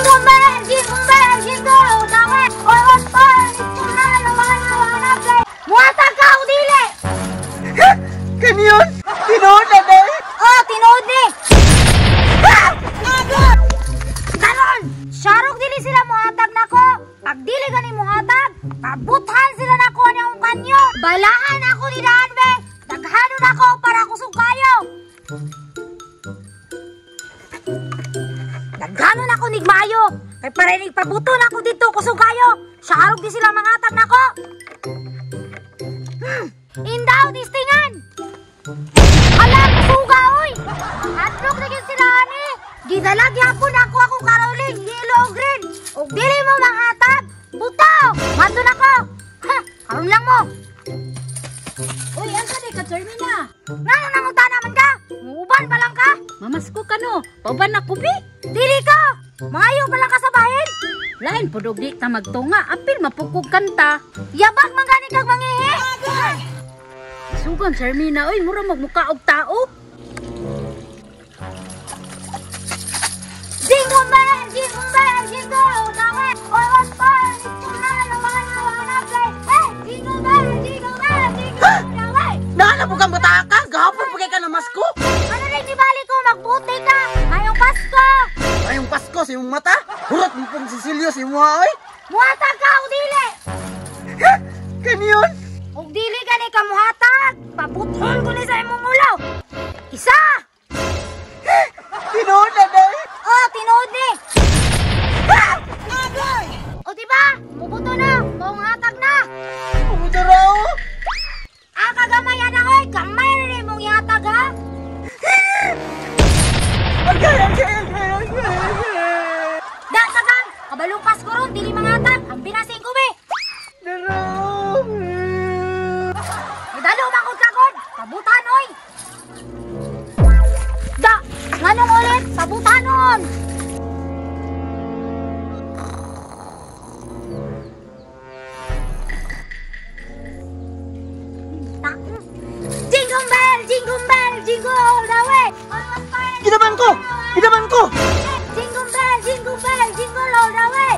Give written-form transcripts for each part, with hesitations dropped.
Jingle bell, jingle bell, jingle all the way. Oh, what fun it is to ride in a one-horse sleigh. Muhatag ka o dili? Kanyon? Tinuod na day? Oh, tinuod ni. Karon, syarog dili sila muhatag nako. Pag dili gani muhatag, pabuthan sila nako ni akong kanyo. Balaan ako ni daan be. Daghanon ako para kusog kayo. Daghanon ako nigmayo. Kay para nigpabuton ako dito kusog kayo. Syarog di sila mangatag nako. Indaw distingan. Ala, kusuga oy. Hadlok na gyud sila ani. Gidala gyapon ako akong karoling, yellow o green. Og dili mo manghatag, butaw. Madto nako. Ha, karon lang mo. Uy, asa di ka, Charmina? Ngano nangutana man ka? Muuban pa lang ka? Mamasko ka no. Pauban na kubi. Dili ka. Maayo pa lang ka sa bahin. Lain pud og di ta magtunga, apil mapukog kanta. Yabak man gani kag mangihi. Sugan, Charmina, oy, mura magmuka og tao. Jingle bell, jingle bell, jingle all the way. Oh, what fun it is to ride in a one-horse sleigh. Hey, jingle bell, jingle bell, jingle all the way. Naana po kang bata ka? Gahapon pa kay ka na masko. Ano rin di bali ko, magbuti ka. Ngayong Pasko. Ngayong Pasko sa imong mata? Hurot mo pong sisilyo sa imong oy. Muhatag ka o dili? Kanyon? Og dili ka ni kamuhatag. Pabuthol ko ni sa imong ulo. Isa! Tinuod na day? Oh, tinuod ni. O diba? Mubuto na. Maong hatag na. Mubuto raw. Ang kagamay na oy. Gamay na ni mong ihatag ha. Agay, agay, agay, agay, agay. Da, sagang. Kabalong Pasko ron, dili mangatag. Ang binasing ko be. Daro. Dalo mangod kagod. Pabutan oy. Da, nganong ulit? Pabutanon. Jingle bell, jingle bell, jingle all the way. Ginaman ko! Ginaman ko! Jingle bell, jingle bell, jingle all the way.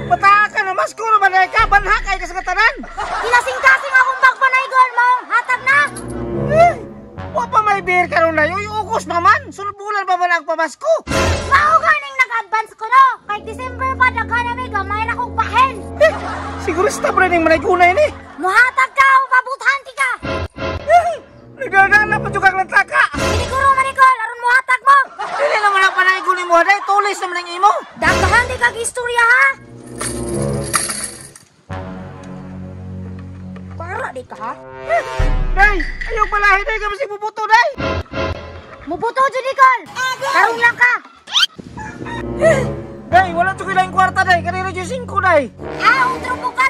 Bata ka na, masko naman ay ka, banha kay ka sa katanan. Kinasing-kasing akong bagpanaygon, maong hatag na. Wa pa may beer karon na, uy, ugos naman. Sunod bulan pa man ang pamasko. Mao ganing nag-advance ko no. Kay December pa daghan na may gamay na kong bahin. Siguro stop rin yung manaygunay ni. Muhatag ka o pabuthan ti ka. Nagdadaan na pa kang lantaka. Siniguro man Nicole, aron muhatag mo. Dili naman ang panaygun mo, day tulis naman ang imo. Daghan di kag istorya ha. Para di ka ha? Day, ayaw palahi day ka masig bubuto day. Mubuto jud Nicole. Karon lang ka. Day, wala jud laing kwarta day, kanina jud 5 day. Ah, utro po ka.